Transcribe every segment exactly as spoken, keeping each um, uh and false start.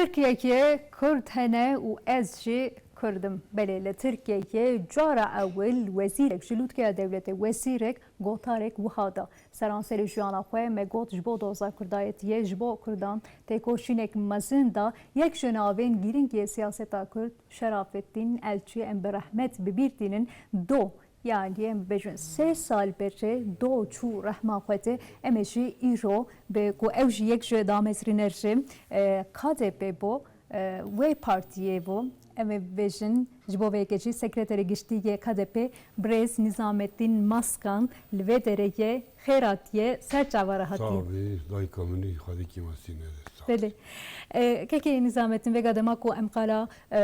Tirkiyeyê Kurd hene û ez jî Kurd im. Belê, li Tirkiyeyê cara ewil wezîrek ji lûtkeya dewletê, wezîrek, gotarek wiha da. Seranserê jiyana xwe me got ji bo doza Kurdayetiyê, ji bo Kurdan têkoşînek mezin da. Yek ji navên girîng yê siyaseta Kurd, Şerafettin Elçî, em bi rehmet bi bîr tînin, do, yanî em bibêjin sê sal berê do çû rehma xwe tê. Em ê jî îro bi ku ew jî yek ji damezrîner ji, e, K D P bû, e, wê partiyê bû. Em ê bibêjin ji bo vê yekê jî sekreterê giştî yê K D P, birêz Nizamettin Maskan li vê derê ye. Xêr hatiye, ser çava re hatiye. Sağ ol, dayka min, Xwedê kêmasî nede. Sağ ol. Belê. E, kekê Nizamettin, vêga dema ku em qala, e,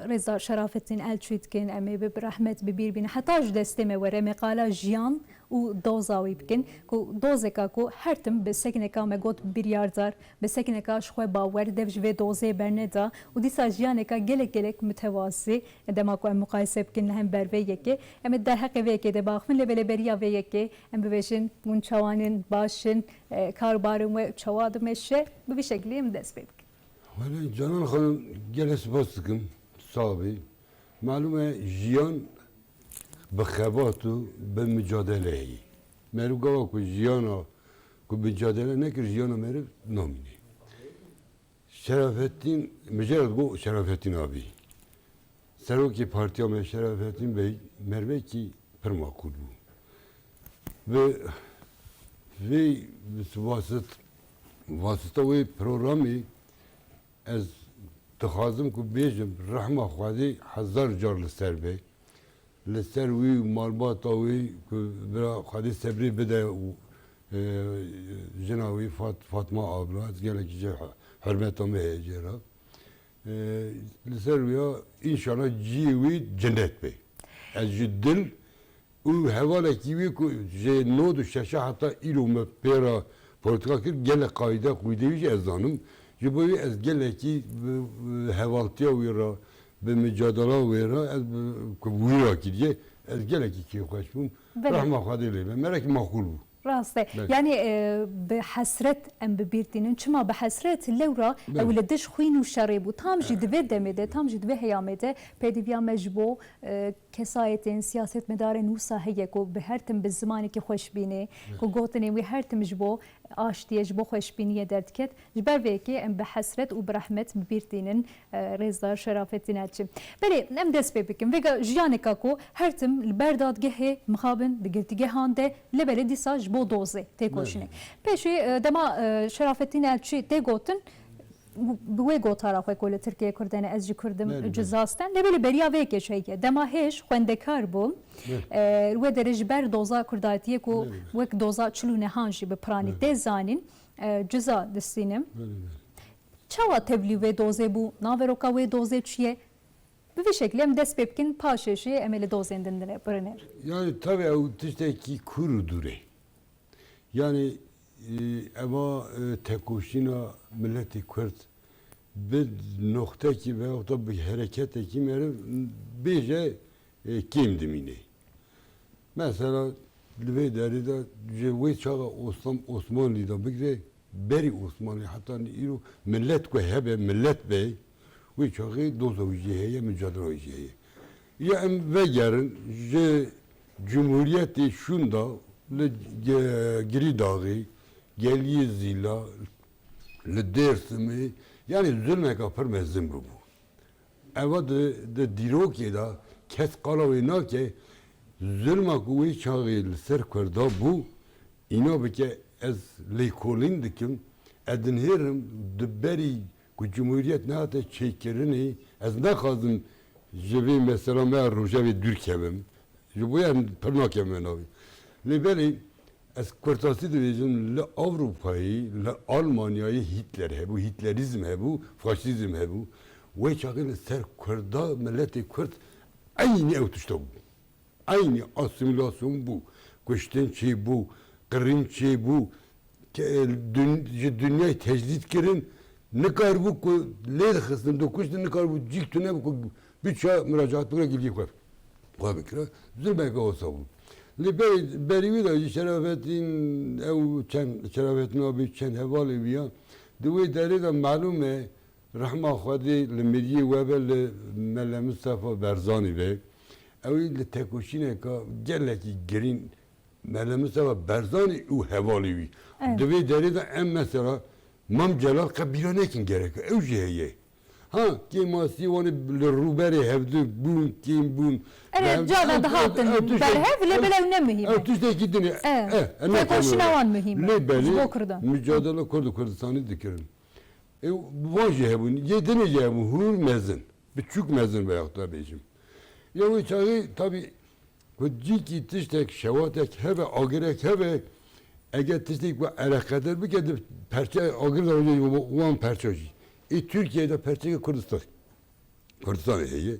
rêzdar Şerafettin Elçûyî dikin, em ê bi, bi rehmet bi bîr bînin. Heta ji destê me were, em ê qala jiyan û doza wî bikin. Ku dozeka ku her tim bi sekineka me got biryardar, bi sekineka ji xwe bawer, dev ji vê dozê berneda û dîsa jiyaneka gelek gelek mutewazî, dema ku em muqayese bikin li hember vê yekê, em ê derheqê vê yekê de biaxivin, lê belê beriya vê yekê em bibêjin hûn çawan in, baş in, e, karbarên we çawa dimeşe, bi vî şeklî em dest pê bikin. Wele Canan Xanim, gelek spas dikim, sax bî. Malûm e, jiyan bi xebat û bi micadele heye. Meriv gava ku jiyana ku micadele nekir, jiyana meriv namîne. Şerafettin, mijarê digo Şerafettin abî. Serokê partiya me Şerafettin Bey mervekî pir maqûl bû. Bi vê wasit-, wasita wê programê ez dixwazim ku bêjim, rehma Xwedê hezar car li ser be. Li ser wî û malbata wî ku bira Xwedê sebrê bide û, e, jina wî Fat-, Fatma abla, ez gelekî jê hurmeta me heye jê re. E, li ser wî ya înşallah cihê wî cennet be. Ez ji dil û hevalekî wî ku ji nod û şeşa heta îro me pê re polîtîka kir, gelek qayde qûdê wî jî ez zanim. Ji bo wî ez gelekî bi, bi hevaltiya wî re, bi micadela wê re ez bi, ku wî re kiriye, ez gelekî kêfxweş bûm. Belê. Rehma Xwedê lê be. Merekî maqûl bû. Rast e. Belê. Yanî, e, bi hesret em bi bîr tînin. Çima bi hesret? Lewra Belê. ew li dij xwîn û şerê bû. Tam jî di vê demê de, tam jî di vê heyamê de pêdiviya me ji bo, e, kesayetên, siyasetmedarên wisa heye ku bi her tim bi zimanekî xweşbînê, Belê. ku gotinên wî her tim ji bo aştiyê, ji bo xweşbîniyê derdiket. Ji ber vê yekê em bi hesret û bi rehmet bi bîr tînin, e, rêzdar Şerafettin Elçî. Belê, em dest pê bikin. Vêga jiyaneka ku her tim li ber dadgehê mixabin, di girtîgehan de, lê belê dîsa ji bo dozê têkoşînê. Belê. Pêşî, e, dema, e, Şerafettin Elçî tê gotin, bi wê gotara xwe ku li Tirkiyeyê Kurd hene, ez jî Kurd im, Belê, belê. Cizastan. Lê belê beriya vê yekê jî heye. Dema hêj xwendekar bû, Belê. e, li wê derê ji ber doza Kurdayetiyê ku Belê, belê. wek doza çil û nehan jî bi piranî Belê. tê zanîn, e, ciza distînim. Belê, belê. Çawa tevlî wê dozê bû? Naveroka wê dozê çi ye? Bi vî şeklî em dest pê bikin, paşê jî em ê li dozên din dinê, birînir. Yani tabii ew tiştekî kûr û dûr e. Yani, e, eva, e, tekoşîna miletê Kurd bi noxtekî veyahut da bi hereketekî meriv bêje, e, kêm dimîne. Mesela li vê derê de ji wê çaxa Osman-, Osmanlî de bigire, berî Osmanlî heta îro milet ku hebe, milet be, wê çaxê doza wî jî heye, micadela wî jî heye. Ya em vegerin ji Cumhuriyetê şûnda li Ge-, Girîdaxê, Geliyê Zîla, li Dêrsimê, yanî zulmeka pir mezin bûbû. Eva di, di dîrokê de kes qala wê nake, zulma ku wê çaxê li ser Kurda bû, îna bike ez lêkolîn dikim, ez dinêrim di berî ku Cumhuriyet nehate çêkirinê, ez naxwazim ji vê mesela me ya rojevê dûr kevim. Ji bo yan pir nakevime navê. Lê belê ez kurtasî dibêjim, li Ewropayê, li Almanyayê Hitler hebû, Hitlerîzm hebû, faşîzm hebû. Wê çaxê li ser Kurda, miletê Kurd eynî ew tişta bû. Eynî asîmîlasyon bû, kuştin çêbû, qirîn çêbû, ke-, dun-, ji dinyayê tecrîd kirin, nikaribû ku lê dixistin, dikuştin, nikaribû cîk tune bû ku biça muracaat bikire, giliyê xwe, xwe bikire. Zulmeke wisa bû. Lê berî, berî wî de jî Şerafettin, ew çend, Şerafettin abî çend hevalê wî ya, di wê derê de malûm e, Rehma Xwedê li miriyê we be, li Mele Mistefa Berzanî be. Ew ê li tekoşîneka gelekî girîn Mele Mistefa Berzanî û hevalê wî. Evet. Di vê derê de em mesela Mam Celal qe bîra nekin gereke. Ew jî heye. Ha, kêmasî wan ê li rûberê hevdu bûn, kêm bûn. Evet, Ve carna ew, dihatin ew, ew tiştek-, berhev, lê ew, belew ne muhîm e. Ew tiştekî din e. Evet. Eh, eh, ne Tekoşîna konu wan muhîm e. Lê belê Ji bo Kurdan. Mücadele Kurd û Kurdistanî dikirin. E, van jî hebûn. Yê dinê jî hebûn. Hûr mezin. Biçûk mezin veyahut da bêjim. Ya wê çaxê tabî ku cîkî tiştek, şewatek heve, agirek heve, eger tiştek ku eleqedar bike, di perçe agir de hocam wan perçe jî. Ê Tirkiyeyê de perçeke Kurdistan. Kurdistanê heye,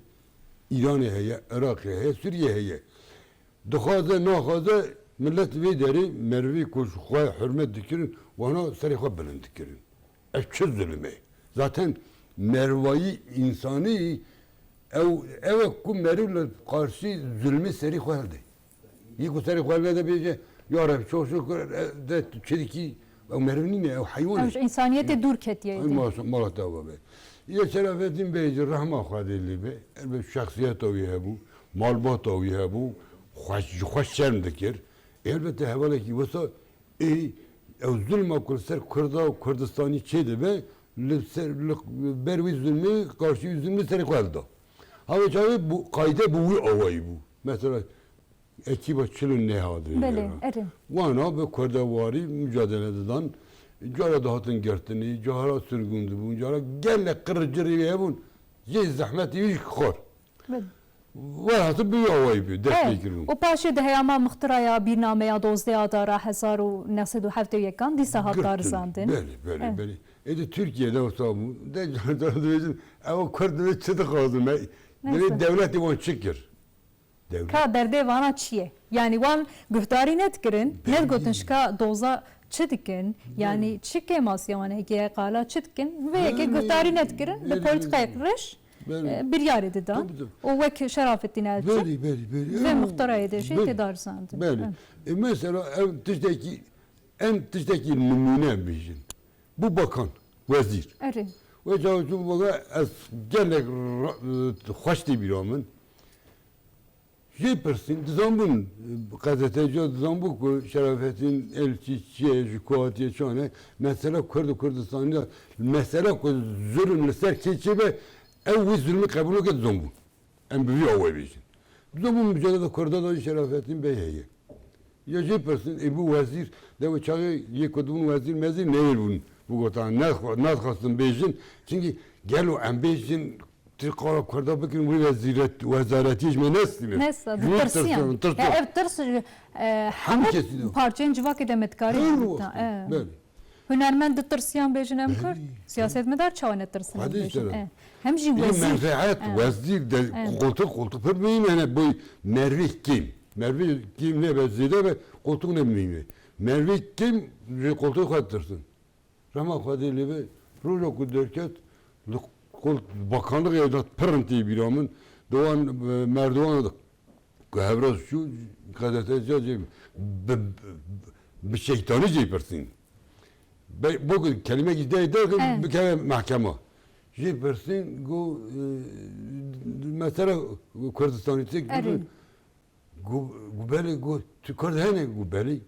Îranê heye, Iraqê heye, Sûriyê heye. Dixwaze, naxwaze, millet vê derê merivê ku ji xwe hurmet dikirin, wana serê xwe bilind dikirin. Ev çi zulm e? Zaten merivayî însanî ew, ew e ku meriv li qarşî zulmê serê xwe hilde. Yê ku serê xwe hilde bêje, "Ya Reb, çok şükür, e, de tu çi dikî?" Ew meriv nîne, ew heywan e. Ew ji însaniyetê dûr ketiye Ay êdî. Maşa-, mala te ava be. Yê Şerafettin Bey jî rehma Xwedê lê be. Elbet şexsiyeta wî hebû, malbata wî hebû, xwe, ji xwe şerm dikir. Elbette hevalekî wisa Ê, ew zulma ku li ser Kurda û Kurdistanî çêdibe, li ser, li ber wî zulmê, karşî wî zulmê serê xwe hilda. Ha, wê çaxê bû, qayde bi wî awayî bû. Mesela, ekîba çil û neh hadin Belê, jêra. Erê. Wana bi kurdewarî mücadele didan. Cara dihatin girtinî, cara sirgûn dibûn, cara gelek qirr û cirê wê hebûn. Jê zehmetê wî jî xwar. Belê. Welhasil bi wî awayî bû, dest pê kirin. Û paşê di heyama mixtiraya bîrnameya dozdeh Adara hezar û neh sed û hevdeh û yekan dîsa hat darizandin. Belê, belê, belê. Ê di Tirkiyeyê de wisa bû. De car car dibêjin, ew Kurd divê çi dixwazin? Me, divê dewletê wan çi kir? Dewlet. Ka derdê vana çi ye? Yanî wan guhdarî nedikirin, nedigotin ji ka doza çi dikin? Yanî çi kêmasiya wan heke qala çi dikin? Vê yekê guhdarî nedikirin, bi politikayek reş Belê. E, biryarê didan. Tabii, tabii. Û wek Şerafettin Elçi Belê, belê, belê. Vê muxtarayê de jî tê darizandin. Belê. Evet. E, mesela ev tiştekî, em tiştekî nimûne bijin. Bu bakan, wezîr. Erê. Wê çawa çû baka ez gelek ra-, e, xweş tê bîra min. Jê pirsîn, dizanbûn, gazeteciya dizanbû ku Şerafettin Elçî çi ye, ji ku hatiye, çi wane, mesela Kurd û Kurdistanî de, mesela ku zulm li ser kê çêbe, ew wî zulmî qebûl nake dizanbûn. Em bi vî awayî bêjin. Dizanbûn mucadele Kurda de jî Şerafettin Bey heye. Ya jê pirsîn, ê bû wezîr, de wê çaxê yê ku dibûn wezîr mezîr neyê bûn, bû gotan, nexwe-, nexwestin bêjin, çimkî gelo em bêjin, Ti qala Kurda bikin wê wezîret-, wezaretiyê ji me nestîne. Nesta, Ji wî ditirsiyan. Tirsan, tirsan. Ya ev tirs, e, Hemû hemû kesî de. Parçeyên civakê de me dikarî Her bîta, wextî, e. Belê. Hunermend ditirsiyan bêjin em Belê, Kurd. belê. Siyasetmedar çawa netirsin em Xwedê bêjin, işte. E. Hem jî Yê wezîr. Menfeet, E. wezîr de E. qoltuk, qoltuk pir muhîm e, ne boy mervê kêm. Mervê kêm ne be zêde be, qoltuk ne muhîm e. Mervê kêm ji qoltuk xwe ditirsin. Rema Xwedê lê be, roja ku derket, li qol bakanlixê de pirin tê bîra min, di wan, e, merdiwana de ku hevraz çû, gazeteciya jê bi, bi, bi şeytanî jê pirsîn. Be, bo ku kelimekî dê derkin, Evet. bikeve mehkema. Jê pirsîn, got, e, mesela Kurdistanî tê Erê. Got, got, belê, got, tu Kurd hene? Got, belê.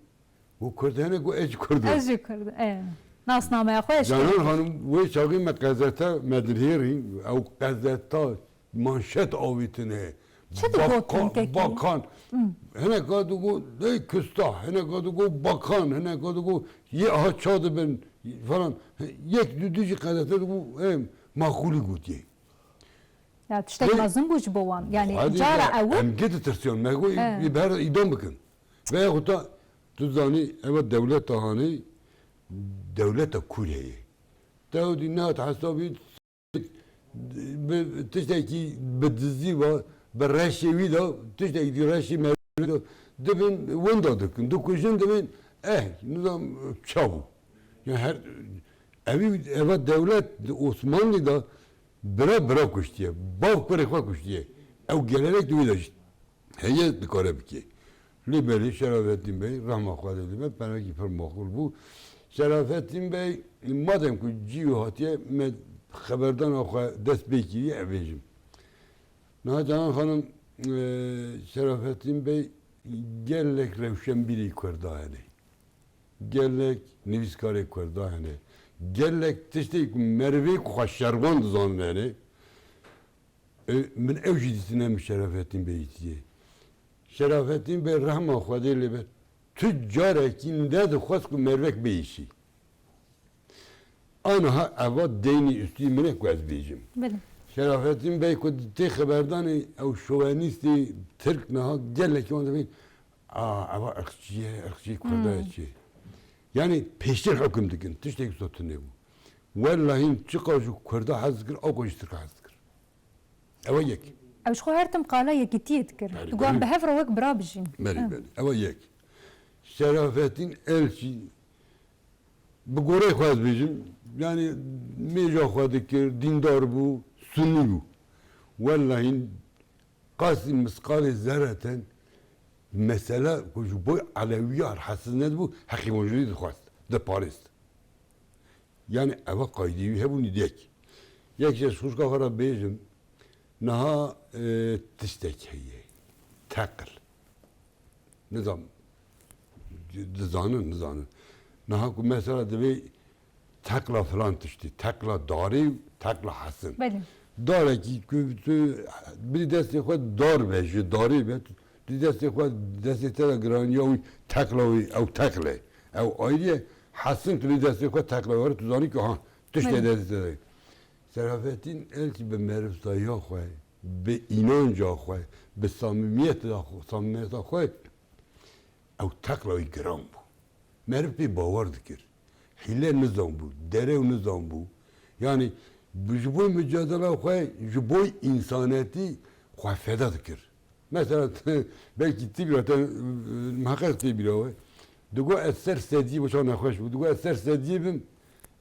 Got, Kurd hene? Got, ez jî Kurd im. Ez jî Kurd im. E, nasnameya xwe ez Canan Kurd im. Xanim, wê çaxî me qezete, me dirhêrî, ew qezeta manşet avîtine. Çi digotin Baka-, kekî? Bakan. Hı. Hineka digot, ey küstah, hineka digot bakan, hineka digot yê aha ça dibin falan. Yek du du jî qezete digot, ey maqûlî gotiye. Ya tiştek Lê mezin bû ji bo wan. Yanî Xwedê cara de ew em gê ditirsiyan, me got, He. ê ber îdam bikin. Veya xwe ta, tu zanî, eva dewleta hanê, dewleta kûr heye. Te wî dî nehat hesabî, bi tiştekî bi dizî ve, bi reşê wî de, tiştekî dî reşê me de, dibin winda dikin, dikujin, dibin, eh, nizam çabû. Ya her, evî, eva dewlet di Osmanlî de, Bira bira kuştiye, bav kurê xwe kuştiye. Ew gelenek di wî de jî heye, dikare bike. Lê belê Şerafettin Bey, rehma Xwedê li me, penekî pir maqûl bû. Şerafettin Bey, madem ku cî wî hatiye, me xeberdana xwe dest pê kiriye, ev bêjim. Niha Canan Xanim, e, Şerafettin Bey gelek rewşenbîrî Kurda hene. Gelek nivîskarê Kurda hene. Gelek tiştê ku merivê ku xwe şervan dizanin hene. E, min ew jî dîtine min Şerafettin Bey dîtiye. Şerafettin Bey rehma Xwedê lê be tu carekî nedixwest ku merivek bêyîşî. Aniha eva deynî ustî min e ku ez bêjim. Belê. Şerafettin Bey ku tê xeberdanê ew şovenîstê Tirk niha gelekî wan dibên, a, eva irqçî ye, irqçî Kurda ye Hmm. çi. Yani pêştir hukm dikin. Tiştek sotin nebû. Wellahî çiqas ji Kurda hez dikir, ew jî Tirka hez dikir. Ew e yek. Ew ji xwe her tim qala yekîtiyê dikir. Berî, Digotin berî. bi hev re wek bira bijîn. Berî, Em. berî. Ew e yek. Şerafettin Elçî bi goreyê xwe ez bêjim, yani mêja xwe dikir, dîndar bû, sunnî bû. Wellahî qasî misqalê zerreten mesele ku ji bo Elewiyar hesiz nedibû, heqî wan jî dixwest, diparêst. Yani eva qaydê wî hebû nî yek. Yek ji ez xwişka xwe re bêjim, niha, e, tiştek heye. Teqil. Nizam, dizanin, nizanin. Niha ku mesela divê teqla filan tiştî, teqla darê, teqla hesin. Belê. Darekî ku tu bi destê xwe dar be, ji darê be, tu, tu destê xwe, destê te de giraniya wî teqla wî, ew teqle. Ew ayrî ye, hesin tu bi destê xwe teqla were, tu zanî ku ha, tiştê Belê. destê te de. Serafettin Elçî bi merivtayiya xwe, bi înanca xwe, bi samimiyeta xwe, samimiyeta xwe, ew teqla wî giran bû. Meriv pê bawer dikir. Hîle nizan bû, derew nizan bû. Yani, bi, ji bo micadela xwe, ji bo însanetî xwe feda dikir. Mesela, belkî tî bîra te, miheqeq tê bîra we. Digo ez ser sediyê, bo çawa nexweş bû. Digo ez ser sediyê bim,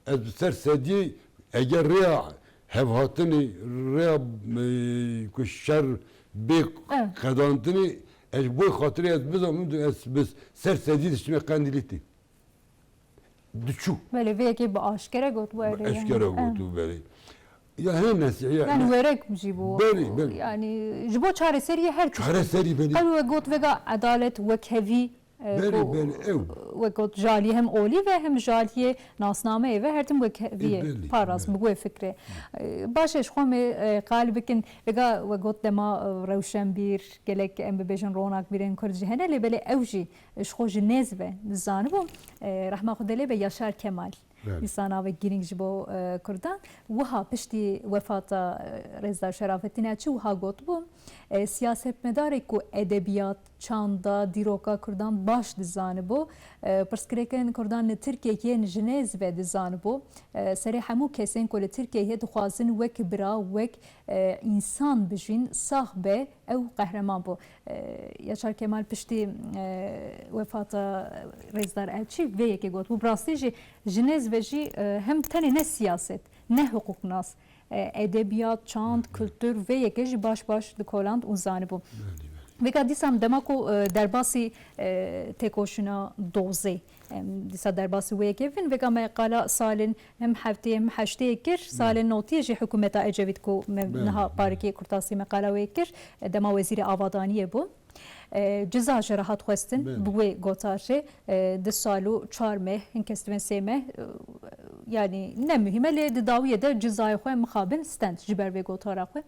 ez bi ser sediyê eger rêya hevhatinê, rêya, e, ku şer bê Evet. qedantinê, ez ji bo xatirê ez bizamim, ez bi ser sediyê diştime Qendîlî tê. Diçû. Belê, vê yekê bi aşkere got, Bi belê, eşkere yani. got, belê. Ya hê Mesîhiya Yani ne- werek jî bû. Belê, belê. Yani ji bo çareseriyê her tişt. Çareserî belê. Qew we got vega edalet, wekhevî, e, Belê, ku belê, ew. we got jaliyê hem olî ve hem jaliyê nasnameyê ve her tim wekheviyê E, belê, parast belê. bi wê fikrê. E, baş e, ji xwe me, e, qal bikin, vega we got dema, e, rewşenbîr, gelek em bibêjin ronakbîrên Kurd jî hene, lê belê ew jî ji xwe ji nêz ve dizanibû. E, rehma Xwedê lê be Yaşar Kemal. Belê. Dîsa navek girîng ji bo, e, Kurdan. Wiha piştî wefata, e, Rêzdar Şerafettin Elçî wiha gotibû, e, siyasetmedarê ku edebiyat, çanda, dîroka Kurdan baş dizanibû, e, pirsgirêkên Kurdan li Tirkiyeyê yên ji nêz ve dizanibû, e, serê hemû kesên ku li Tirkiyeyê dixwazin wek bira, wek, e, însan bijîn, sax be, ew qehreman bû. E, Yaşar Kemal piştî, e, wefata Rêzdar Elçî vê yekê gotibû. Bi rastî jî ji nêz ve jî, e, hem tenê ne siyaset, ne hiqûqnas, e, edebiyat, çand, kultur vê yekê jî baş baş dikoland û zanibû. Belê, belê. Vêga dîsa dema ku, e, derbasî, e, têkoşîna dozê, em dîsa derbasî wê yekê bin, vêga me qala salên hem heftê hem heştê kir, salên notiyê jî hikûmeta Ecevît ku me Belê, niha belê. parikê kurtasî me qala wê kir, e, dema wezîrê avadaniyê bû. E, ciza ji re hat xwestin Belê. bi wê gotar re, e, du sal û çar meh, hin kes dibên sê meh, e, yanî ne muhîm e, lê di dawiyê de cizayê xwe mixabin stend ji ber vê gotara xwe.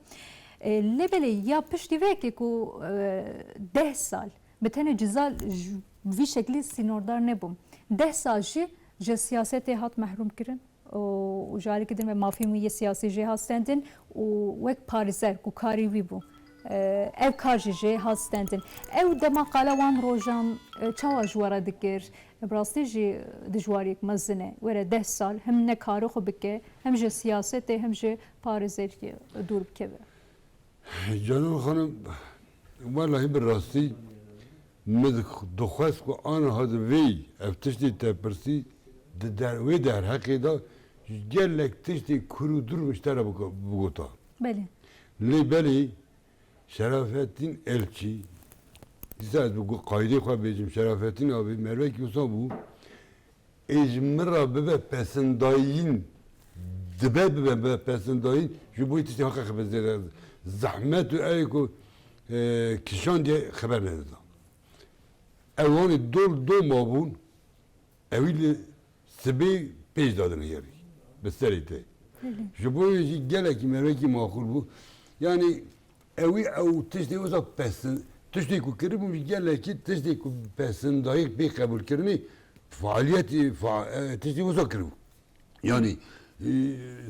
E, lê belê ya piştî vê yekê ku, e, deh sal bi tenê ciza ji vî şeklî sînordar nebû. Deh sal jî ji siyasetê hat mehrûm kirin û, û ji alîkî din ve mafên wî yê siyasî jê hat stendin û wek parêzer ku karê wî bû, e, ev kar jî jê hat stendin. Ew dema qala wan rojan, e, çawa ji we re dikir? Bi rastî jî dijwariyek mezin e. Were deh sal hem ne karê xwe bike, hem ji siyasetê, hem ji parêzeriyê dûr bikeve. Canan Xanim, wellahî bi rastî min dixwest ku aniha di vê ev tiştê te pirsî di der, wê derheqê de gelek tiştê kûr û dûr min ji te re biko-, bigota. Belê. Lê belê Şerafettin Elçî, dîsa ez bi gu-, qaydê xwe bêjim, Şerafettin abi mervekî wisa bû, ê ji min re bibe pesindayîn Dibe bibe, bibe pesindayîn, ji bo tiştê haqe xeber zêde. Zehmet û ew ku, e, kişandiye xeber nedida. Ew wanê dol doma bûn, ewî li sibê pêş dadin hêrî. Bi serê te. Belê. Ji bo wê jî gelekî merwekî maqûl bû. Yanî ewî ew tiştê wisa pesin, tiştê ku kiribû jî gelekî tiştê ku pesindayî pê qebûlkirinê faaliyetê, fa-, e, tiştê wisa kiribû. Yanî, e,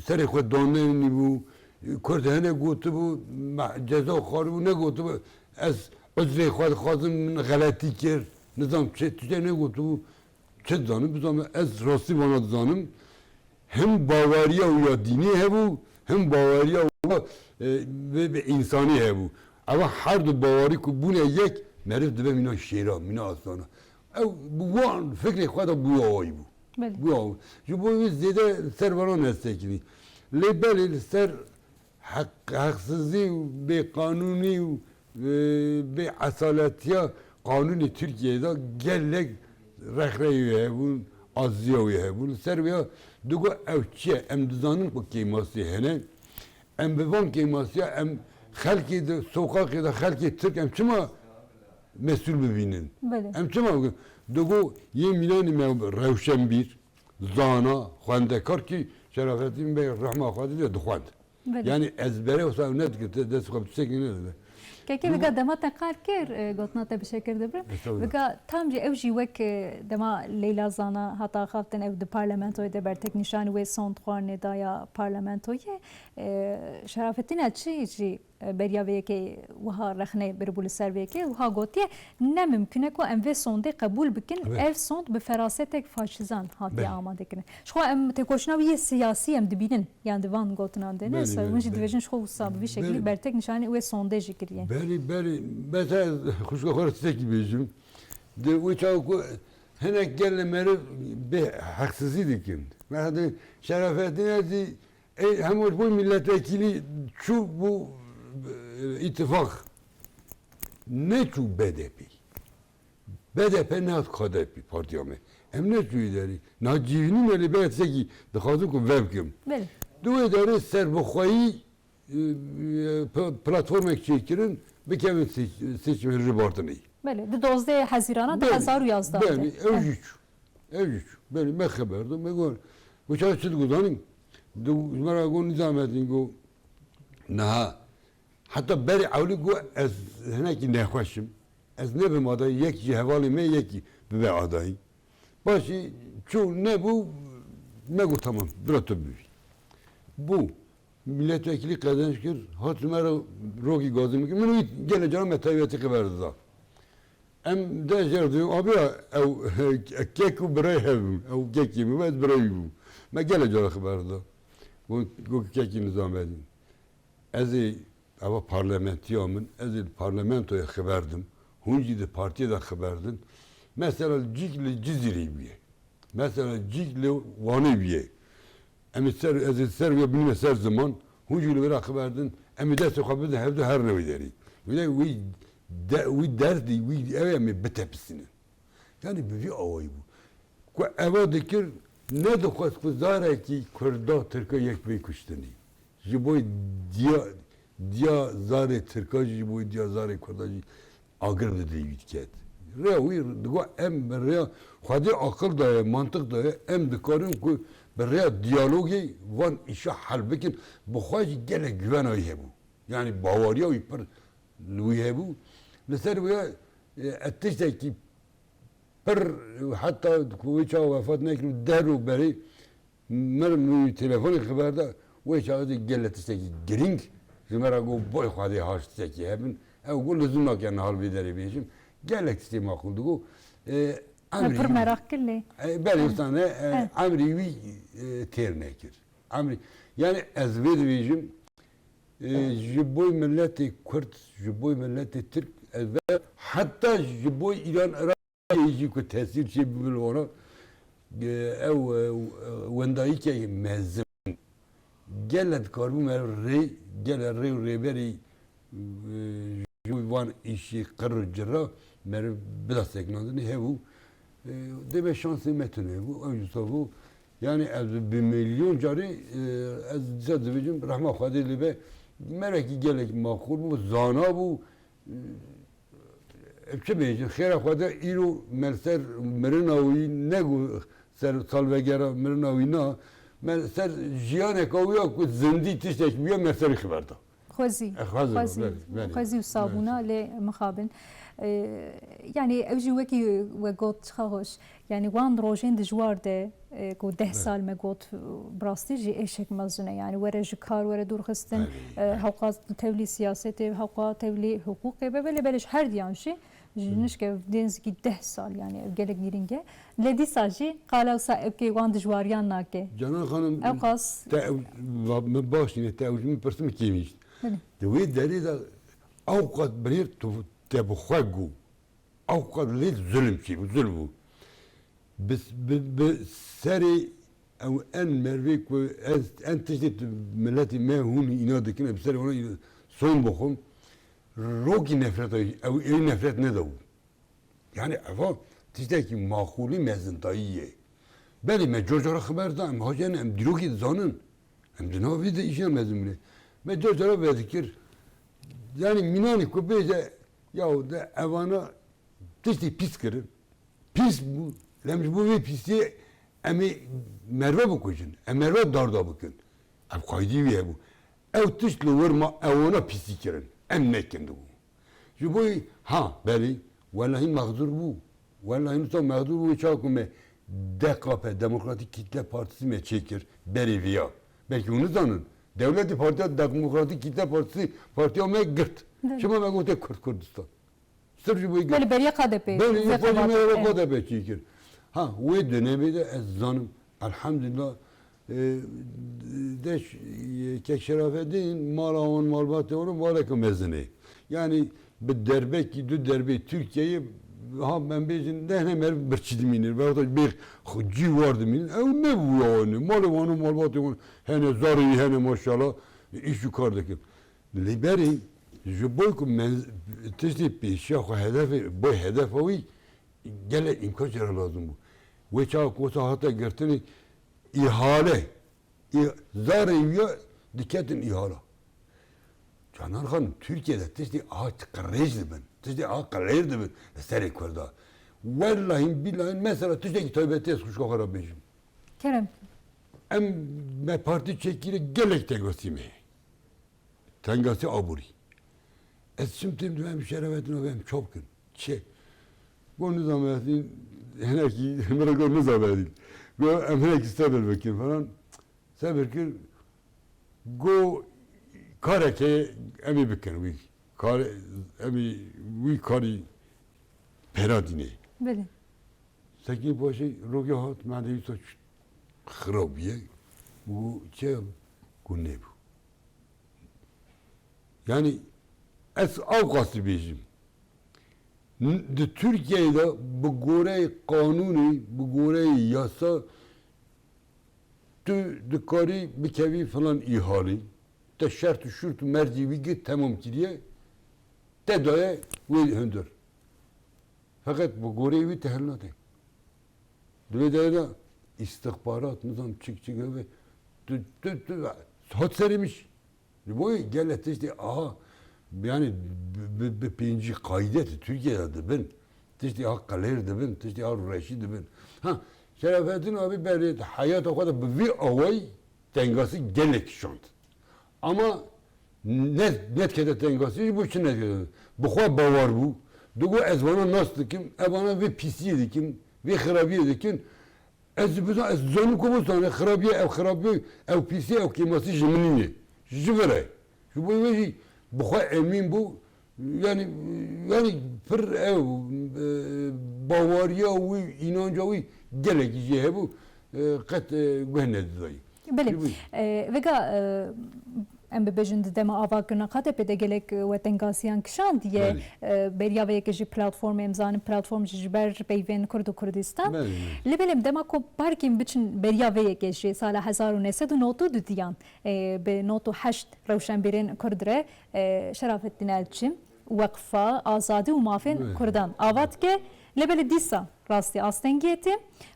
serê xwe danenîbû, e, Kurd hene gotibû, me-, ceza xwaribû, negotibû, ez uzrê xwe dixwazim, min xeletî kir, nizam çi, tiştê negotibû, çi dizanim, bizanim, ez rastî vana dizanim. Him baweriya wî ya dînî hebû, him baweriya wî ya, e, bi, bi însanî hebû. Ewa her du bawerî ku bûne yek, meriv dibe mîna şêra, mîna aslana. Ew bi wan fikrê xwe de bûye awayî bû. Belê. Bûye awayî. Ji bo wî zêde ser vana nestekinî. Lê belê li ser heq-, heqsizî û bêqanûnî û, e, bêesaletiya qanûnê Tirkiyeyê de gelek rexreyê wê hebûn, aziya wê hebûn. Li ser wê ya digot ew çi ye? Em dizanin ku kêmasiyê hene. Em bi van kêmasiya em xelkê di soqaqê de xelkê Tirk em çima mesûl bibînin? Belê. Em çima bikin? Digo yê mînanî me rewşenbîr, zana, xwendekar ki Şerafettin Bey rehma Xwedê de dixwend. Belê. Yani ezbere wisa nedikin, te dest xwe bi tiştekî nedide. Kekê, vika dema te qal kir, e, gotina te bi şekir dibir. Estağfurullah. Vika tam jî ew jî wek, e, dema Leyla Zana hata axaftin ew di parlamentoyê de bertek nîşanî wê sond xwarinê daya parlamentoyê. E, Şerafettin Elçî jî e, beriya vê yekê wiha rexne biribû li ser vê yekê, wiha gotiye, ne mimkun e ku em vê sondê qebûl bikin, Evet. ev sond bi ferasetek faşizan hatiye Belê. amadekirin. Ji xwe em têkoşîna wî yê siyasî em dibînin, yan di van gotinan de ne, Belê, ser belê, hûn jî belê. dibêjin ji xwe wisa bi vî şekilî Belê. bertek nîşanî wê sondê jî kiriye. Belê, belê. Mesela ez xwişka xwe re tiştekî bêjim. Di wê çawa ku hinek gel li meriv bê heqsizî dikin. Mesela Şerafettin Elçî Ê, hema ji bo milletvekîlî çû bû, e, îtifaq. Neçû B D P. B D P nehat K D P partiya me. Em neçûyî derî. Niha civînî me lê bera tiştekî dixwazim ku vebkim. Belê. Di wê derê serbixweyî, e, e, p-, platformek çêkirin, bikevin seç-, seçim hilbijartinê. Belê, di dozdeh Hezîrana Belê, du hezar û yazdeh de. belê, ew Heh. jî çû. Ew jî çû. Belê, me xeber da, me got, got, çawa çi digot, zanî? Di, ji me re got, Nîzamettin, got, niha. Heta berê ewlî got, ez hinekî nexweş im. Ez nebim adayî, yek ji hevalê me, yekî bibe adayî. Paşê çû nebû, me got, tamam, bira tu bibî. Bû. Milletvekilî qezenç kir, hat ji me re rokî gazî min kir. Min wî gelek caran me taybetî xeber dida. Em de jê re dibên, abiya ew kek û birayê hev bûn. Ew kekê min bû, ez birayê wî bûm. Me gelek caran xeber dida. Got, got kekî Nîzamettin. Ez ê, eva parlamentiya min, ez ê li parlamentoyê xeber dim. Hûn jî di partiyê de xeber din. Mesela cîk li Cizîrê bûye. Mesela cîk li Wanê bûye. Em ê ser, ez ê ser wê binîme ser ziman, hûn jî li vira xeber din, em ê destê xwe bidin hevdu her newê derî. Wî de, wî de, wî derdî, wî ew em ê bitepisînin. Yanî bi vî awayî bû. Ku eva dikir, nedixwest ku zarekî Kurda, Tirka yek bê kuştinî. Ji bo diya, diya zarê Tirka jî, ji bo diya zarê Kurda jî agir bi dilê wî diket. Rêya wî digot, em bi rêya Xwedê aqil daye, mantiq daye, em dikarin ku bi rêya diyalogê van îşa hel bikin. Bi xwe jî gelek güvena wî hebû. Yanî baweriya wî pir li wî hebû. Li ser wê, e, ez tiştekî pir, heta ku wê çawa wefat nekir û deh roj berê, Min, min wî telefonê xeber da, wê çaxê de gelek tiştekî girîng ji me re got, boy Xwedê haş tiştekî hebin. Ew got, lizim nake niha li vê derê bêjim. Gelek tiştê maqûl digot. E, Min emrî pir wî, meraq kir lê. E, belê, wisa ne, e, Eh. emrî wî, e, têr nekir. Emrî, yani ez vê dibêjim, e, ji bo miletê Kurd, ji bo miletê Tirk, ez ve, heta ji bo Îran, Iraq, Yê jî ku tesîr çêbibe li wana, e, ew, e, wendayîkek mezin. Gele dikaribû meriv rê, gele rê û rêberî, e, ji van îşê qir û cira meriv bida sekinandinê hebû. E, dê me şansê me tune bû, ew jî wisa bû. Yani ez bi milyon carî, e, ez dîsa dibêjim, rehma Xwedê lê be, merekî gelek maqûl bû, zana bû. Ev çi bêjin, xêra Xwedê îro me li ser mirina wî, ne ku ser salvegera mirina wî na, me li ser jiyaneka wî ya ku zindî tiştek bûye me li ser wî xiber da. Xwezî, E, xwezî, xwezî, belê, belê, xwezî û sabûna belê. Lê mixabin. E, yani ew jî wekî we got çiqa xweş. Yani wan rojên dijwar de, e, ku deh Evet. sal me got, e, bi rastî jî êşek mezin e. Yani were ji kar, were dûrxistin, Belê, e, belê. hewqa tevlî siyasetê, hewqa tevlî hiqûqê be, belê, belê ji her diyan jî, ji Hı. nişke nêzîkî deh sal, yani ev gelek girîng e. Lê dîsa jî qala wisa ewkê wan dijwariyan nake. Canan Xanim, Ewqas te ew, va-, min baş nîne, te ew ji min pirsim kêmîşt. Belê. Di wê derê de ewqas binêr tu te bi xwe got. Ewqas lê zulm çêbû, zulm bû. Bi, bi, bi serê ew en mervê ku ez, en tiştê tu miletê me hûn îna dikin, bi serê wana son bixwim, rokî nefreta, ew ê nefret nedabû. Yani eva tiştekî maqûlî mezintayî ye. Belê me cor cara xiber da, em hacen, em dîrokî dizanin. Em di nav vê de îşe mezin bûne. Me cor cara vedikir. Yani mînanê ku bêje, yaw de evana tiştê pîs kirin. Pîs bû. Lem ji bo vê pîsiyê em ê merve bikujin. Em merve darda bikin. Ev qaydî wî hebû. Ew tişt li wir ma ewana pîsî kirin. Em nekin dibû. Ji bo ha, belê, welahî mexzûr bû. Welahî nisa mexzûr bû, çawa ku me D K P, Demokratîk Kitle Partisi me çêkir, berê viya. Belkî hûn nizanin. Dewletê Partiya Demokratîk Kitle Partisi, partiya me girt. Belê. Çima me gote Kurd Kurdistan? Sirf ji bo Belê, beriya K D P, Belê, zêde xwe me xebat re kir. K D P çêkir. Ha, wê dönemê de ez zanim, elhamdulillah, e, deş, e, Kek Şerafeddin, mala wan, malbatê wan, maleke mezin e. Yani bi derbekî, du derbê Tirkiyeyê, ha, em bêjin, ne, ne meriv birçî dimînin, veyahut da bê xwe cî war dimînin. Ew ne bû yani. Malê wan û malbatê wan hene, zarê wî hene maşallah, îş û kar dikin. Lê berê ji bo ku men-, tiştê pêşiya xwe hedefê, bo hedefa wî gelek îmkan jê re lazim bû. Wê çawa ku wisa hate girtinê îhale, î-, zarê wî ya diketin îhala. Canan Xanim, Tirkiyeyê de tiştê aha qirêj dibin, tiştê aha qilêr dibin li serê Kurda. Wellahî bîlahî mesela tiştekî taybetî ez xwişka xwe re bêjim. Kerem. Em me partî çêkirî gelek tengasî me. Tengasî aborî. Ez çim tim dibêm şerefetin ve em çap kin. Çi? Go nizam ez hinekî, min re go nizam ez. Go em hinekî sebir bikin falan. Sebir kir. Go kareke em ê bikin wî. Kar, em ê wî karî pera dînê. Belê. Sekîn Paşê rokê hat, me de wî saç xirab bûye. Û çi? Ku nebû. Yani ez ew qasî bêjim. N-, di Tirkiyeyê de bi goreyê qanûnê, bi goreyê yasa tu dikarî bikevî filan îhalî. Te şert û şurt û mercî wî girt, temam kiriye. Te daye wê hundir. Feqet bi goreyê wî te hel nade. Di vê derê de îstixbarat, nizam çik çik hebe, tu, tu, tu, hat serê min jî. Ji bo wê gelek tiştê aha, yani bi, bi, bi pêncî qayde tu Tirkiye de dibin. Tiştê aha qilêr dibin, tiştê aha rûreşî dibin. Ha, Şerafettin abi berê heyata xwe de bi vî awayî tengasî gelek şand. Ama ne, nedikete tengasî, ji bo çi nedikete? Bi xwe bawer bû. Digo ez vana nas dikim, ez vana vê pîsiyê dikim, vê xirabiyê dikim. Ez jî bizan, ez zanim ku bizane xirabiye, ev xirabiye, ev pîsî, ev kêmasî ji min nîne. Ji vir e. Ji bo wê jî bi xwe emîn bû. Yani, yani pir ew, e, bawariya wî, înanca wî gelekî jê hebû, e, qet, e, guh nedidayî. Belê. Ji bo E, vêga, e, em bibêjin di dema avakirina K D P de gelek, e, we tengasiyan kişandiye. Belê. E, beriya vê yekê jî platformê, em zanin platform jî ji ber peyvên Kurd û Kurdistan. Belê, belê. Lê belê em dema ku parkên biçin beriya vê yekê jî sala hezar û neh sed û nod û du diyan, e, bi nod û heşt rewşenbîrên Kurd re, e, Şerafettin Elçi, Weqfa Azadî û Mafên Belê. Kurdan ava dike. Lê belê dîsa Rastî astengiyê tê.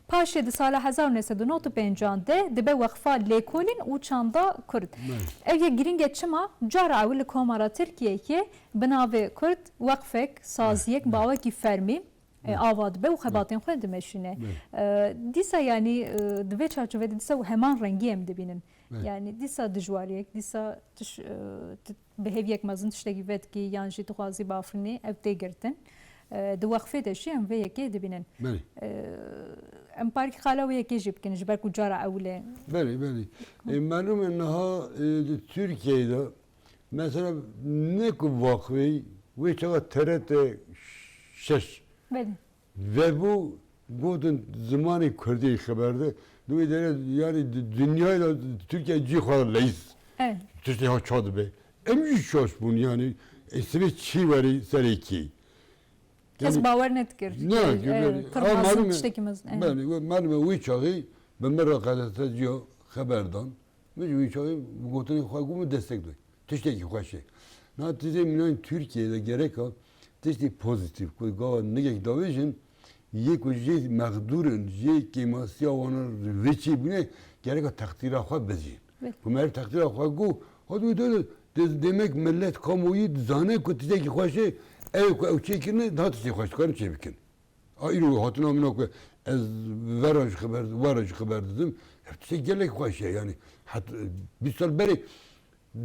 Paşê di sala hezar û neh sed û nod û pênc de dibe Weqfa Lêkolîn û Çanda Kurd. Belê. Ev yek girîng e çima? Cara ewil li Komara Tirkiyeyê bi navê Kurd weqfek, saziyek, belê, bawekî fermî, e, belê, ava dibe û, belê, xebatên xwe dimeşîne. Belê. E, dîsa yanî, e, di vê çarçovê de dîsa heman rengî em dibînin. Belê. Yanî dîsa dijwariyek, dîsa tiş-, e, ti-, bi hêviyek mezin tiştekî vedikî yan jî dixwazî bafirînî, ev tê girtin. E, di weqfê de jî em vê yekê dibînin. Belê. E, em parî qala wê yekê jî bikin, ji ber ku cara ewil e. Belê, belê. E, melûm e niha, e, di Tirkiyeyê de mesela ne ku weqfê, wê çaxa T R T şeş, belê, vebû, gotin zimanê kurdî xeber de. Di wê derê, yanî di dinyayê de Tirkiye cî xwe leyîz. Evet. Tiştê ha ça dibe. Em jî şaş bûn, yanî, e, sibê çî werî serê kî. Kes, yanî, bawer nedikir. Ne, e, belê, pir mezin, malum e, tiştekî mezin, evet. Belê, we malum e wî çaxî bi min re qedexeciya xeber dan. Min jî wî çaxî bi gotinên xwe got, min destek da. Tiştekî xweş e. Niha tiştê mînanên Tirkiyeyê de gereka tiştê pozîtîf, ku gava nigek davêjin, yê ku jê mexdûr in, jê kêmasiya wan vê çê bûne, gereka teqdîra xwe bizîn. Belê. Ku meriv teqdîra xwe got, hat wî de, de, demek millet, kamuoyî dizane ku tiştekî xweş e, ew ku ew çêkirine, daha tiştê xweş dikarin çêbikin. A îro hatina min ku ez vera jî xeber, wera jî xeber didim. Ev tiştek gelek xweş e, yanî het-, bîst sal berê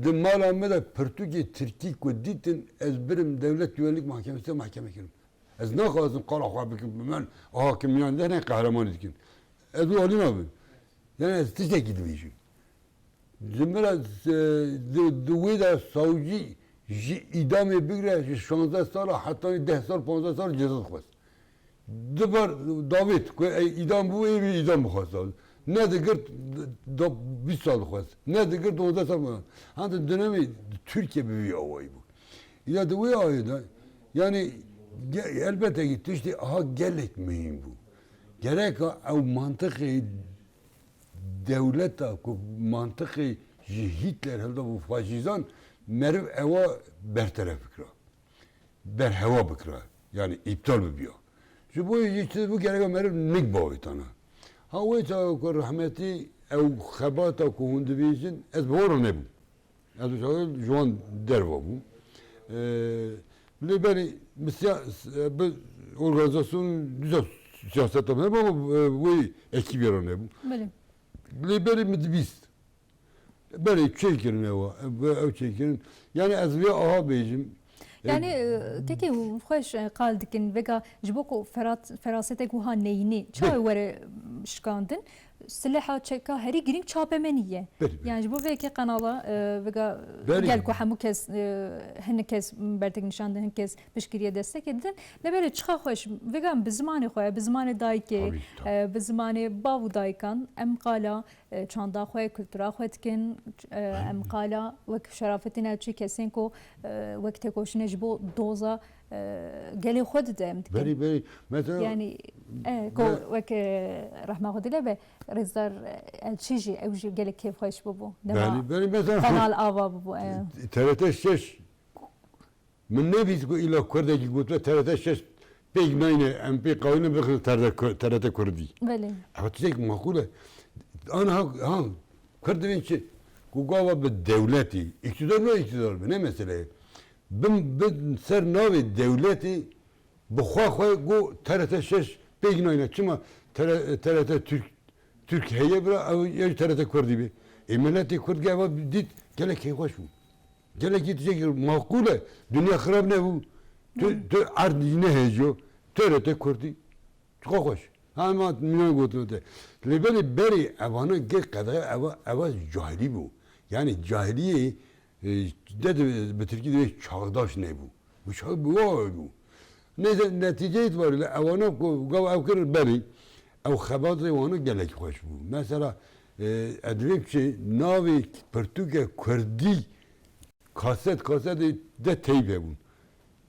di mala me de pirtûkê tirkî ku dîtin, ez birim Dewlet Güvenlik Mahkemesi'ne mahkeme kirim. Ez naxwazim qala xwe bikim, bi min, aha, kim yan de ne qehremanî dikin. Ez û alî nabim. Yanî ez tiştekî dibêjim. Ji min re, e, di, di wê de sawcî ji îdamê bigire, ji şazdeh sala hetanî deh sal, panzdeh sal ceza dixwest. Dibar davêt ku ey îdam bû, ê wî îdam bixwest. Nedigirt, da bîst sal dixwest. Nedigirt, dozdeh sal bixwest. Hanta dönemê Tirkiye bi vî awayî bû. Îda di wê awayî de, yanî, ge-, elbette ki tiştê aha gelek muhîm bû. Gereka ew mantiqê dewleta ku mantiqê ji Hitler hilda bû faşîzan, meriv ewa berteref bikira. Berhewa bikira. Yanî îptal bibiya. Ji bo yê çi bû gereka meriv nik bavêtana. Ha wê çawa ku rehmetî ew xebata ku hûn dibêjin, ez bi wan re nebûm. Ez û çawa ji wan derva bûm. Ee, lê berî bi siya-, bi organizasyon dîsa siyaseta me, ama, e, wê ekîbê re nebûm. Belê. Lê berî min dibîst. Belê, çêkirin ewa, ew çêkirin. Yanî ez vê aha bêjim. Yanî, e, kekê xweş, e, qal dikin, vêga ji bo ku ferat-, ferasetek wiha neyînî, çawa were şikandin? Sileha çeka herî girîng çapemenî ye. Belê, belê. Yanî ji bo vê yekê qenala, e, vêga, belê, gel ku hemû kes, e, hinek kes bertek nîşan didin, hin kes piştgiriye destekê didin. Lê belê çiqa xweş, vêga em bi zimanê xwe, bi zimanê dayikê, tabii, tabii, e, bi zimanê bav û dayikan em qala e, çanda xwe, kultura xwe dikin, e, em qala wek Şerafettin Elçî kesên ku, e, wek têkoşînê ji bo doza, e, gelê xwe dide em dikin. Berî, berî. Mesela, yanî, e, ku me- wek, e, rehma xwe dile be, Rêzdar Elçî jî, ew jî gelek kêfxweş bûbû. Dema, berî, berî, mesela, Kanal Ava bûbû, e. T R T şeş Min nebîst ku îla kurdekî gotibe T R T şeş pêk nayne, em pê qawîne bixin T R T Ku-, T R T Kurdî. Belê. Ev tiştek maqûl e. Aniha, ha, kurd divên çi? Ku gava bi dewletî, îktidar ne îktidar bi, ne mesele ye. Bin, bin ser navê dewletî bi xwe xwe got T R T şeş pêk nayne. Çima T R T, T R T Türk Tirk heye bira, ew yê T R T Kurdî be. Ê miletê Kurd gava dît, gelek kêfxweş bû. Gelekî tiştekî maqûl e. Dinya xirab nebû. Tu, tu erd nehêjiyo. T R T Kurdî. Çiqa xweş. Hema minan gotin te. Lê belê berê evana gel qedexe eva, eva cahilî bû. Yani cahiliyê E, de, de, bi tirkî dibê çağdaş nebû. Bi çax bi wa bû. Neyse, netîce îtibariyle ewana ku gava ew kirin berî, ew xebatê wana gelek xweş bû. Mesela, e, ez divêm çi navê pirtûke kurdî kaset, kasetê de teyp hebûn.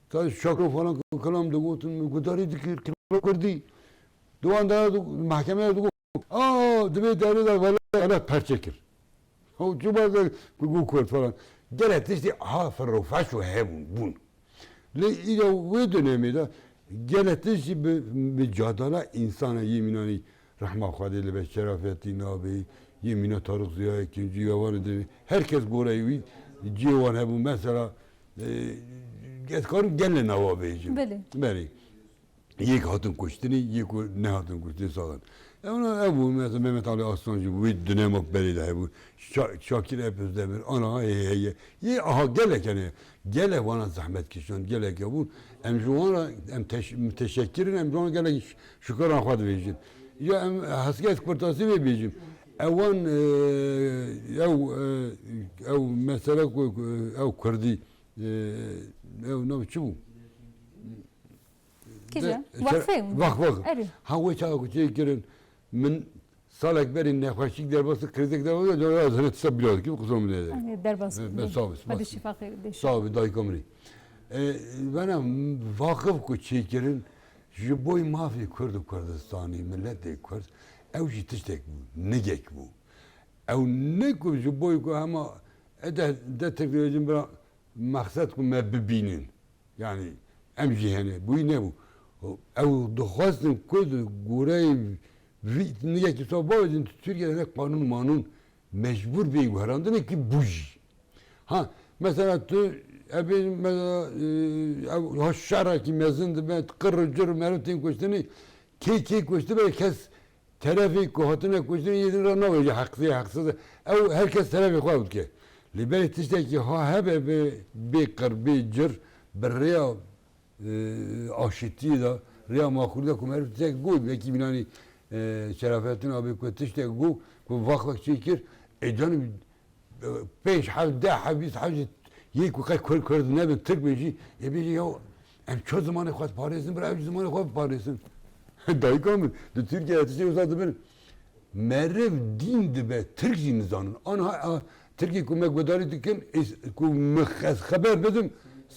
Ta şakro falan kilam digotin, min gudarî dikir, kilam kurdî. Di wan de mehkemeye digot, Aa, divê derê de wele, wele perçe kir. Ew çi baze ku got Kurd falan. Gelek tiştî aha ferrofeş û hebûn, bûn. Lê îro wê dönemê de Gelek tişt jî bi, bi cadala însan e, yê mînanî rehma Xwedê li be Şerafetî nabê, yê mîna Tarık Ziya Ekincî ya wan e, her kes goreyê wî cihê wan hebû. Mesela, e, ez karim gelê nawa bêjim. Belê. Belê. Yek hatin kuştinî, yek ku nehatin kuştinî saxin. Ew na, ew bû, mesela Mehmet Ali Aslan jî wî dönemek berê de hebû. Şa-, Şakir Epözdemir, ana heye heye. Yê aha gelek hene. Gelek wana zehmet kişand, gelek hebûn. Em ji wan re, em teş-, müteşekkir in, em ji wan gelek ş-, şukiran xwe dibêjin. Ya em heskê ez kurtasî vê bêjim. Ewan, e, ew, e, ew mesele ku, ku, ew Kurdî, e, ew nav çi bû? Kî De-, ji? Waqfê? Waqf, waqf. Erê. Ha, wê çawa ku çêkirin, min salek berî nexweşîk derbas, krîzek derbas, ya ez hene tişta bîra dikî, qisûr min neyê. Erê, derbas. Be, be, sağ ol, spas. Hadi şifa xeyr, de Sağ ol, dayika min. E, bana waqf ku çêkirin, ji boy mafê Kurd û Kurdistanî, miletê Kurd, ew jî tiştek bû, nigek bû. Ew ne ku ji boy ku hema, e, de, de teknolojin bira mexsed ku me bibînin. Yani em jî hene, bûyî nebû. Ew dixwestin ku di goreyê vî nigekî sa bavêjin, tu Tirkiye de ne qanûn manûn mecbûr bê guherandinê ki bû jî. Ha, mesela tu, e, bê, mesela, e, ew ha şerekî mezin dibe, qir û cir û meriv tên kuştinê, kê kê kuştibe, kes terefê ku hatine kuştin yê din re navêje heqsî, heqsiz. Ew her kes terefê xwe ew dike. Lê belê tiştekî ha hebe bê, bê qir, bê cir, bi rêya, e, aşitiyê de, rêya maqûlî de ku meriv tiştek got, wekî mînanî, e, Şerafettin abê ku tiştek got, ku vaqfek çêkir, ê canî pênc heb, deh heb, bîst heb jî yê ku qey Kurd, Kurd nebin, Tirk bin jî, ê bêjî ya em ço zimanê xwe diparêzin, bira ew jî zimanê xwe biparêzin. Dayika min, di Tirkiye de tiştê wisa dibin. Meriv dîn dibe, Tirk jî nizanin. Anha, a, Tirkî ku me guhdarî dikin, ê, ku min xes xeber bidim,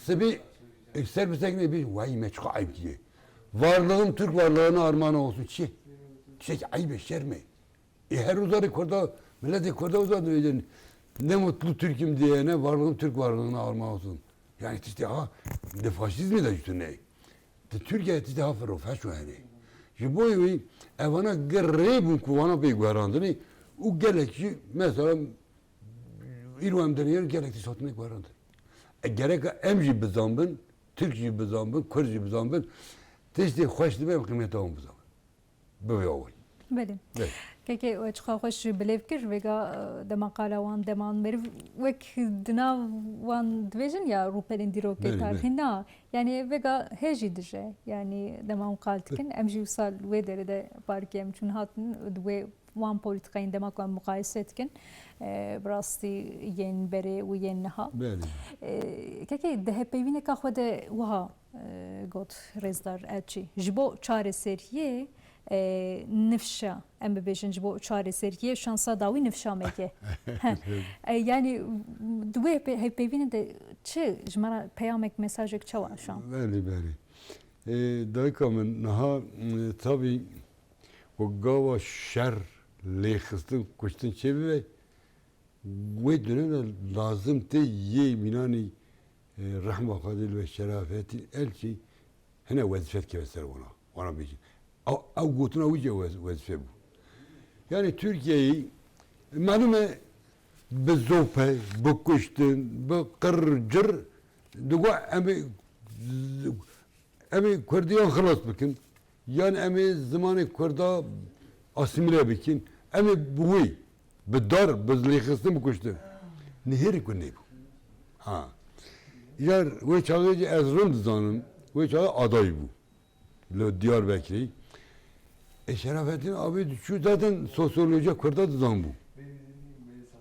sibê, ê, ser bi sekine bêjin, vay me çiqa eyb diye. Varlığım Türk varlığına armağan olsun. Çi? Tiştekî eyb e, şerm e. E, her uzarê Kurda, miletê Kurda uzar dibêjin. Ne mutlu Türk'üm diyene, varlığım Türk varlığına armağan olsun. Yani işte ha, di faşizmê de jî tu ney. Di Tirkiye işte ha firofeş û henê. Ji bo wî evana gir rê bûn ku vana bê guherandinê û gelek jî mesela îro em dinêrin gelek tişt hatine guherandin. E, gereka em jî bizanbin, Tirk jî bizanbin, Kurd jî bizanbin, tiştê xweş dibe em qîmeta wan bizanbin. Bi vê awayî. Belê. Belê. Kekê we çiqa xweş ji bilêv kir, vêga, e, dema qala wan deman meriv wek di nav wan dibêjin ya rûpelên dîrokê Belê, tarîxî belê. Na. Yani vêga hê jî dije. Yani dema wan qal dikin, em jî wisa li wê derê de parkê em çûn hatin, di wê wan polîtîkayên dema ku em muqayese dikin, e, bi rastî yên berê û yên niha. Belê. E, kekê di hevpeyvîneka xwe de wiha e, got Rêzdar Elçî. Ji bo çareseriyê, e, nifşa, em bibêjin ji bo çareseriyê şansa dawî nifşa me ke. He. E, yani, di wê pe-, hevpeyvînê de çi ji me re peyamek, mesajek çawa şan? Belê, belê. E, dayika min, niha, e, tabî ku gava şer, lêxistin, kuştin çêbibe, wê dönem de lazim tê yê mînanî, e, rehma Xwedê li we Şerafetîn Elçî hene wezîfe dikeve ser wana. Wana bêjin. Ew, ew gotina wî jî wez-, wezîfe bû. Yani Tirkiyeyê, malum e, bi zope, bi kuştin, bi qir cir, digo em ê, em ê Kurdiyan xilas bikin. Yan em ê zimanê Kurda asîmîle bikin. Em ê bi wî, bi dar, bi lêxistin, bi kuştin. Nihêrî ku nebû. Ha. Yar wê çaxê jî ez rind dizanim. Wê çaxê aday bû. Li Diyarbekirê. E, Şerafettin abi diçû zaten sosyolojiya Kurda dizanbû.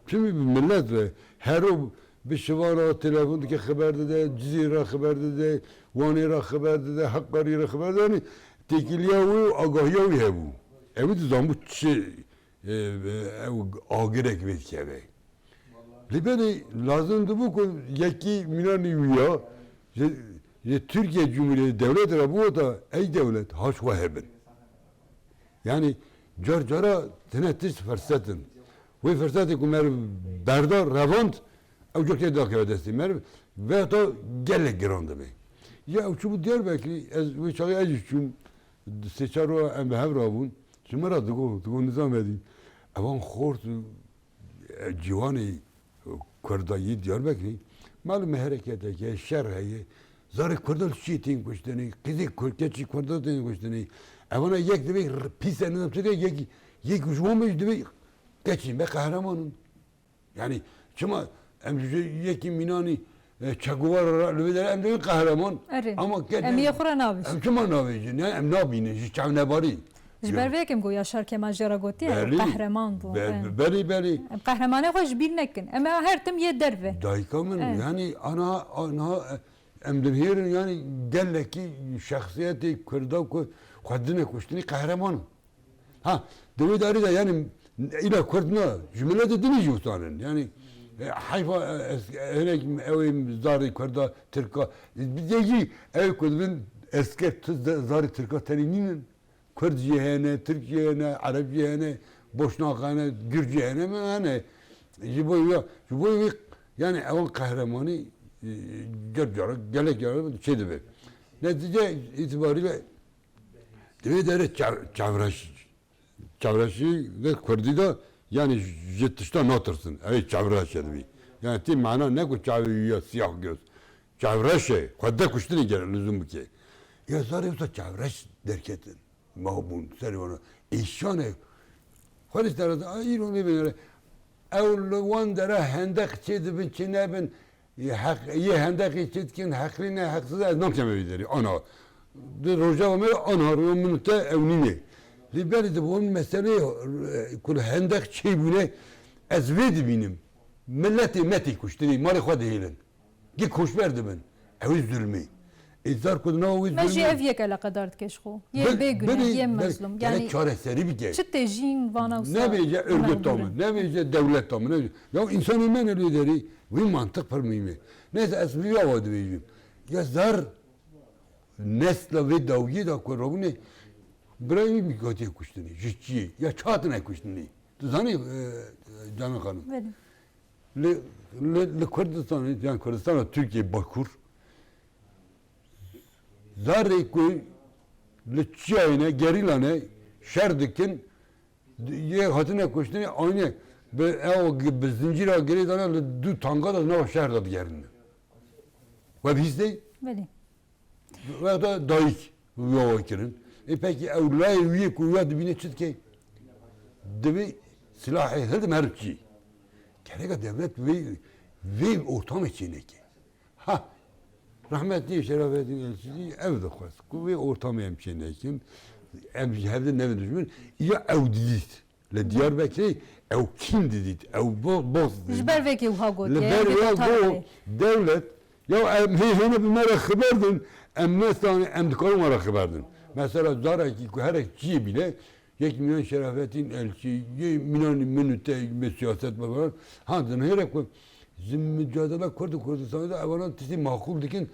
Çimî bi millet ve her o bi Şivan re telefon dike, xeber dide, Cizîrê re xeber dide, Wanê re xeber dide, Heqarî re xeber dide. Yani têkiliya wî û agahiya wî hebû. Ew dizanbû çi, e, e, ew agirek vê dikeve. Lê belê lazim dibû ku yekî mînanî wî ya ji, ji Tirkiye Cumhuriyeti dewlet re biwota, ey dewlet haş xwe hebin. Yani car cara tine tişt ferset in. Wê fersetê ku meriv berda, revand, ew car tê dakeve destê meriv, vexta gelek giran dibe. Ya ew çûbû Diyarbekirî, ez wê çaxê ez jî çûm, sê çar roj em bi hev rabûn. Ji min re digot, digot Nizamedîn, evan xort û, e, ciwanê Kurda yê Diyarbekirî, malum me hereketeke, şer heye, zarê Kurda li çiyê tên kuştinê, qîzê Kur-, keçî Kurda tên kuştinê. Evana yek divê r-, pîs e, nizam çi diye, yek, yek ji wan be jî divê keçî me qehreman in. Yani çima em ji yekî mînanî, e, Che Guevara re li vê derê em dibin qehreman. Erê. Ama ke-, Em yê xwe re nabêjin. Em çima nabêjin? Yani em nabînin ji çavnebarî. Ji ber vê yekem ku Yaşar Kemal jê re gotiye, ew Belê. qehreman bû. Be-, Em. be-, belê, belê. Em qehremanê xwe ji bîr nekin. Em her tim yê derve. Dayika min, Evet. yani ana, ana, e, em dibihêrin yani gelekî şexsiyetê Kurda ku xwe dine kuştinî qehreman in. Ha, di wê darî de, yani, îla Kurd ne, ji miletê din jî wisa in. Yani, e, heyfa, e, es-, hinek ew ê zarê Kurda, Tirka, e, yekî ew ê ku dibin esker tu ze-, zarê Tirka tenê nînin. Kurd jî hene, Tirk jî hene, Ereb jî hene, Boşnak hene, Gurc jî hene, me hene. Ji bo ya, ji bo wî, yani, ewan qehremanî, e, gel cara, gelek cara çê dibe. Netice îtibarî le Divê dere çev-, çevreş-, çevreşî de Kurdî de, yani ji tişta natirsin. Ew ê çevreş e dibî. Yani tê mana ne ku çavê wî ya siyah göz. Çevreş e. Xwe de kuştinê gere luzum bike. Ya zarê wisa çevreş derketin. Mabûn, serê wana. Êşan e. Xwe de sere de, ay, îro nêbêne re. Ew li wan dere hendeq çê dibin, çê nebin. Yê heq-, yê hendekê çê dikin, heqlî ne, heqsiz, ez nakeme vê derê. Ana, di rojeva me, ana, rûya min û te ew nîne. Lê berê di bo min meseleyê, e, ku li hendek çêbûne, ez vê dibînim. Miletê me tê kuştinê, malê xwe dihêlin. Gê koçber dibin. Ew ê zulmê. Ê zar ku di nava wê Me jî zulmê ev yek eleqedar dike ji xwe. Yê Bil-, bêguneh, bilî, yê bil-, mezlûm. Gerek Yani çareserî bike. Çi têjîn vana wisa Nebêje örgüta mexdûr in. min, nebêje dewleta min, nebêje. Ya însanê me ne li wê derê, wî mantiq pir muhîm e. Neyse, ez vî ava dibêjim. Ya zar nesla vê dawiyê de ku rabûne, birayê wî hatiye kuştinê, ji çiyê, ya çi hatine kuştinê. Tu zanî, e, Canan Xanim? Belê. Li, li, li Kurdistanê, yani Kurdistana Tirkiye Bakur, zarê ku li çiyayê ne, gerîla ne, şer dikin, yê hatine kuştinê, aynî bi, ew gi-, bi zincîra girê dane li du tanga de nava şehir de digerîne. We bihîst dey? Belê. Wexta dayik wiya kirin. Ê pekî ew layê wî yê ku wiya dibîne çi dike? Divê silahê hildim herim çi. Gereka dewlet vê, vê ortamê çêneke. Ha, rehmetî Şerafettin Elçicî ev dixwest ku vê ortamê em çênekin, em ji hev de nevin dijmin. Ya ew didît. Li Diyarbekirê ew kîn didît, ew bo-, boz didît. Ji ber vê ke wiha gotiye, Li ber vê wiha gotarê. got, dewlet, ya em hê hêne bi me re xiber din, em nestanê, em dikarin we re xiber din. Mesela carekî ku herek çiyê bîne, yek mînan Şerafettin Elçî, yê mînan min û te, me siyaset me falan, ha, din hêre ku ji micadela Kurd û Kurdistanê de evanan tiştê maqûl dikin,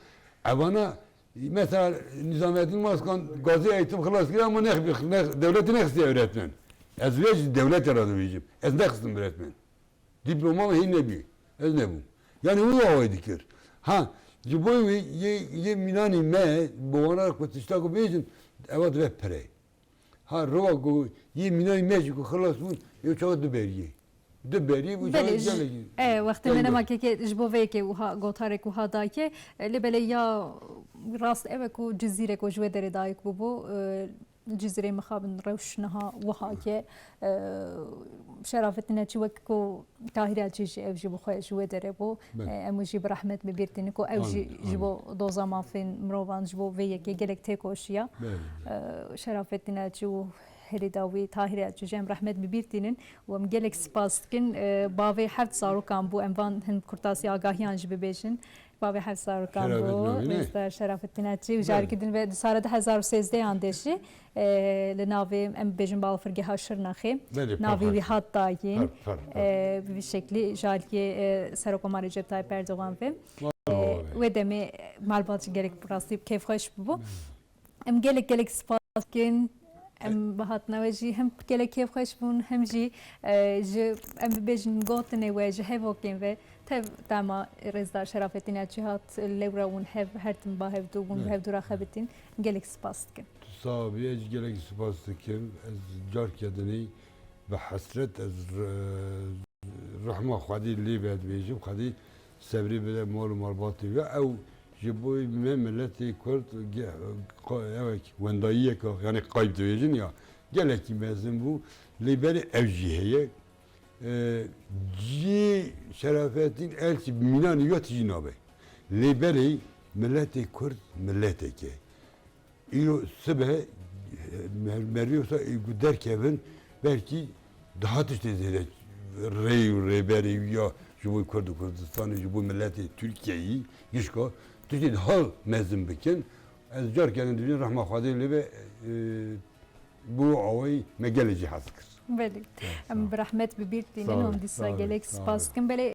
evana Mesela Nizamettin Maskan gazî eğitim xilas kir ama ne, ne, dewletî nexistî öğretmen. Ez vê jî dewletê re dibêjim. Ez nexistim öğretmen. Diploma min hîn nebî. Ez nebûm. Yani wî awayî dikir. Ha, ji bo wî yê, yê mînanî me, bi wana ku tişta ku bêjin, eva dibe pire. Ha, reva ku yê mînayî me jî ku xilas bûn, yê çawa du beriyê. Du beriyê bû, Belê, çawa ji, gelekî e, wextê me dengê. nema keke ji bo vê yekê wiha, gotarek wiha dayke, e, lê belê ya rast ew e ku Cizîrek ku ji wê derê dayik bûbû, e, Cizîrê mixabin rewş niha wiha ke, e, Şerafettin Elçî wek ku Tahîr Elçî jî ew jî bi xwe ji wê derê bû. Belê. E, em wî jî bi rehmet bi bîr tînin ku ew Amin, jî ji amin. bo doza mafên mirovan, ji bo vê yekê gelek têkoşiya. Belê, belê. E, Şerafettin Elçî û herî dawî Tahîr Elçî jî em rehmet bi bîr tînin û em gelek spas dikin. E, bavê heft zarokan bû, em van hin kurtasî agahiyan jî bibêjin. Bavê heft zarokan Şerafettin bû, abî ne? Rêzdar Şerafettin Elçî û Belê. jarkî din ve di sala du hezar û sêzdeh an de jî, e, li navê, em bibêjin, Balafirgeha Şirnexê. Belê, Navê pir wî xweş. hat dayîn. Pir, pir, pir. E, bi vî şeklî jarkê, e, Serokomarê Recep Tayyip Erdogan ve. Var E, ola be. wê demê malbat jî gelek bi rastî kêfxweş bûbû. Em gelek gelek spas dikin. Em bi hatina we jî hem gelek kêfxweş bûn, hem jî, e, ji, em bibêjin, gotinê we ji hevokên ve Tev dema Rêzdar Şerafettin Elçî hat, lewra hûn hev, her tim ba hevdû bûn, bi hevdû re xebitîn. Gelek spas dikin. Tu sax bî, ez gelek spas dikim. Ez carke dinî bi hesret ez re-, rehma Xwedê lê be dibêjim. Xwedê sebrê bide mal û malbatê we. Ew ji bo me miletê Kurd ge-, qa-, ew wendayiyeke, yani qayb dibêjin ya, gelekî mezin bû. Lê berê ev jî heye. E, cihê Şerafettin Elçî mîna nîya tijî nabe. Lê berê miletê Kurd mileteke. Îro sibe, e, mer-, merivê wisa ê ku derkevin, belkî daha tiştê zêde rê û rêberê wî ya ji bo Kurd û Kurdistanê, ji bo miletê Tirkiyeyî, gişka tiştê daha mezin bikin. Ez carkene dibînim rehma Xwedê lê be, e, Bi wî awayî me gelê jî hez kir. Belê. Em bi rehmet bi bîr tînin, hûn dîsa gelek spas dikin. Belê,